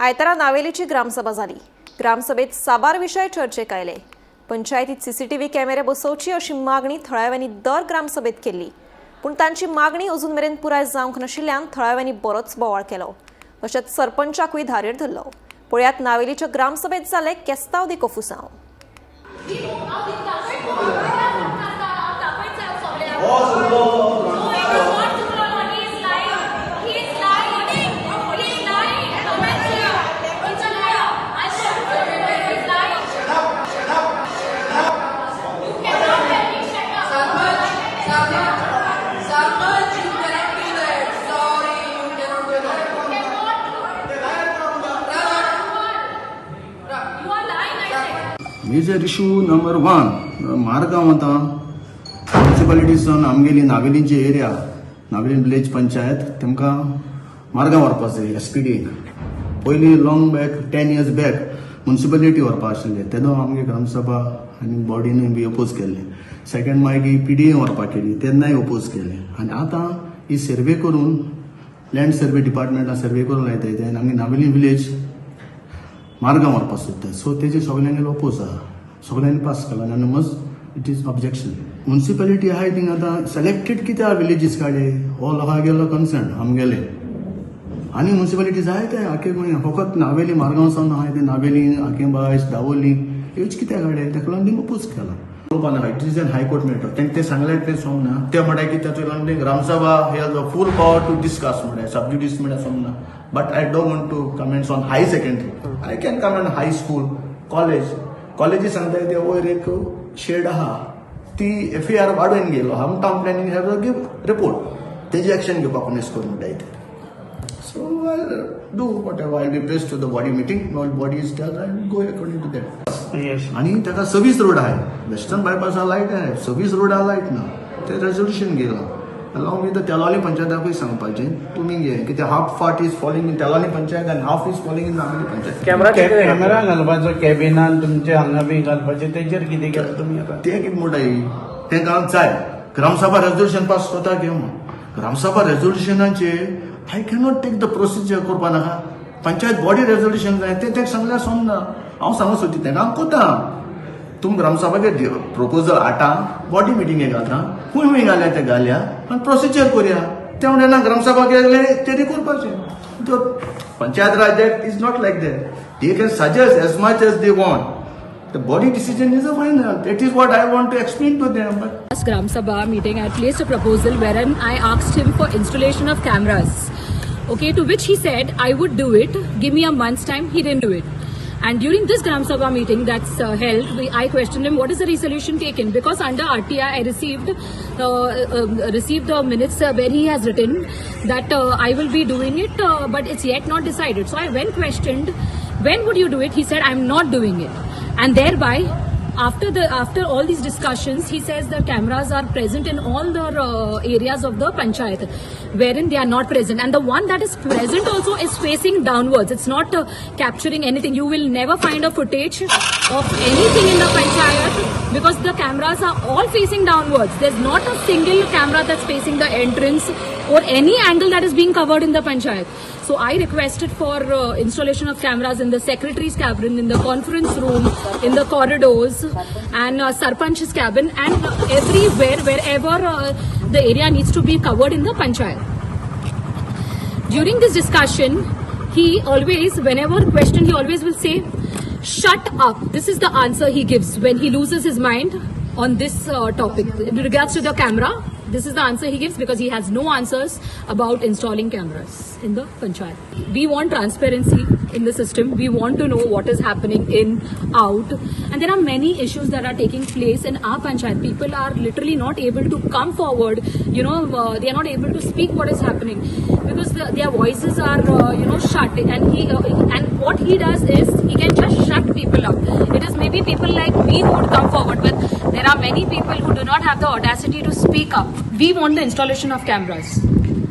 आयतारा नावेलीची ग्रामसभा जाली. ग्रामसभेत साबार विशय चर्चेक आयले. पंचायतीत सीसीटीव्ही कॅमेरे बसोवची अशी मागणी थळाव्यांनी दर ग्रामसभेत केल्ली, पूण तांची मागणी अजून मेरेन पुराय जावंक नाशिल्ल्यान थळाव्यांनी बरोच बोवाळ केलो. तशेंच सरपंचाकूय धारेर धरलो. पळयात नावेलीच्या ग्रामसभेत जालें केस्तांव दी कोफुसांव. Sarpanch, you cannot do that. Sorry, you cannot do that. Major issue number one, Margao आतां म्युनिसिपालिटीसान आमगेली नावेलीची एरिया, नावेलीन विलेज पंचायत, तेमकां मार्गांव व्हरपा जाय एसपीडीक. पयलीं long back, 10 years back, municipality व्हरपा आशिल्ले. तेदो आमगे ग्रामसभा आनी बॉडीनूय बी अपोज केल्ले. सेकंड मागीर पीडीए व्हरपाक केली, तेन्नाय अपोज केले. आनी आतां ही सर्वे करून, लँड सर्वे डिपार्टमेंटान सर्वे करून लायताय ते आनी आमगे नावेली विलेज मार्गां व्हरपाक सोदता. सो तेजे सगल्यांनी अपोज आहा. सगल्यांनी पास केला आनी मज it is objection. Municipality आहाय थिंग आतां सिलेक्टेड कित्याक विलेजीस काडे हो लोकां गेलो कन्सर्न आमगेले. आनी म्युनिसिपालिटी जाय ते आखे गोंय, फकत नावेली मारगांव सावन आहाय ते नावेली, आकेबायस, दावोली ह्योच कित्याक काडे? ताका लागून तेंकां अपोज केला. उलोवपा नाका. It is an high court matter. तेंकां तें सांगलें तें सोंपना. ते म्हणटा की ताचो लागून gram sabha has a full power to discuss म्हणटा. सबज्युडीस म्हणल्यार सोंपना, but I don't want to comments on high secondary. I can comment high school, college. कॉलेजी सांगता ते वयर एक शेड आहा, ती एफ ए आर वाडोवन गेलो. हांव town planning have a give report, तेजी एक्शन घेवपाक कोणेच करून म्हणटा ते. So I do whatever I be best to the body meeting, all body is tell, I go according to that. आणि ताका सर्वीस रोड आहे, वेस्टर्न बायपासा लायट आहे, सर्वीस रोडा लायट ना. ते रेजोल्युशन गेला अलॉंग विथ तेलावली पंचायताकूय सांगपाचें तुमी घे, कित्याक half part is falling in Telaulim panchayat आनी half is falling in Navelim panchayat. Camera? Camera घालपाचो कॅबिनान तुमचे हांगा बी घालपाचे, तेजेर कितें केलां तुमी आतां? ते कितें म्हणटाय, तेंकां जाय ग्रामसभा रेजोल्युशन पास कोता घे म्हूण. Gram sabha रेजोल्युशनाचेर I cannot take the procedure करपा नाका. पंचायत बॉडी रेजोल्युशन जाय. तें तें सांगल्यार सोंपना. हांव सांगूंक सोदता तेंका, हांव कोता, तुम ग्रामसभाचे प्रपोजल हाडटा, बॉडी मिटींगेक घालता, खंय खंय घाल्या ते घालया आनी प्रोसिजर करुया. ते म्हणटा ना, ग्रामसभा गेले तेरी करपाचें. Panchayat Raj Act is not like that. They can suggest as much as they want. The body decision is a final. That is what I want to explain to them. But Last Gram Sabha meeting, I placed a proposal wherein I asked him for installation of cameras. Okay, to which he said, "I would do it. Give me a month's time." He didn't do it. And during this Gram Sabha meeting that's held, I questioned him, what is the resolution taken? Because under RTI, I received the minutes where he has written that I will be doing it, but it's yet not decided. So I went questioned, "When would you do it?" He said, "I'm not doing it." And thereby, after all these discussions, he says the cameras are present in all the areas of the panchayat, wherein they are not present, and the one that is present also is facing downwards. It's not capturing anything. You will never find a footage of anything in the panchayat because the cameras are all facing downwards. There's not a single camera that's facing the entrance or any angle that is being covered in the panchayat. So I requested for installation of cameras in the secretary's cabin, in the conference room, in the corridors, and sarpanch's cabin, and everywhere, wherever the area needs to be covered in the panchayat. During this discussion, he always, whenever questioned, he always will say, "Shut up." This is the answer he gives when he loses his mind on this topic. In regards to the camera, this is the answer he gives because he has no answers about installing cameras in the panchayat. We want transparency in the system. We want to know what is happening in, out. And there are many issues that are taking place in our panchayat. People are literally not able to come forward. They are not able to speak what is happening because their voices are shut. And what he does is he can just shut people up. It is maybe people like me who would come forward, but there are many people who do not have the audacity to speak up. We want the installation of cameras.